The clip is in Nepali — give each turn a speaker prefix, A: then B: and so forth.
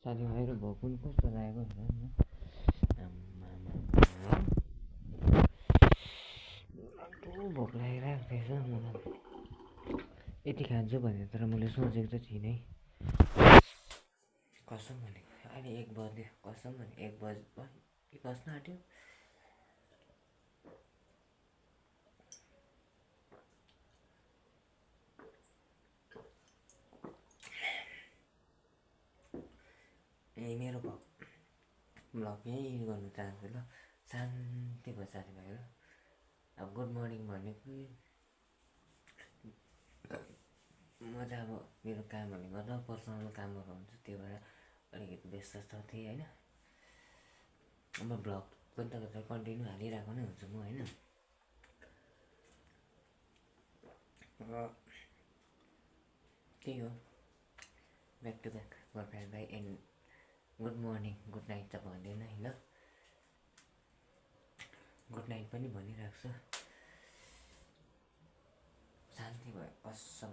A: साथीभाइहरू भोक पनि कस्तो लागेको हुन्छ नि भोक लागिरहेको थिएछ मलाई यति खान्छु भनेर तर मैले सोचेको त थिइनँ कसम भनेको अहिले 1 बज्यो कसम भने 1 बज्न आँट्यो मेरो भ्लग यही गर्नु चाहन्छु ल शान्तिको साथीभाइहरू अब गुड मर्निङ भनेको म चाहिँ अब मेरो कामहरूले गर्दा पर्सनल कामहरू हुन्छ त्यो भएर अलिकति व्यस्त थिएँ होइन अब भ्लग पनि त कन्टिन्यू हालिरहेको नै हुन्छु म होइन त्यही हो ब्याक टु ब्याक गर्लफ्रेन्डलाई and good morning good night त भन्दैन है ल गुड नाइट पनि भनिरहेको छु शान्ति भयो कसम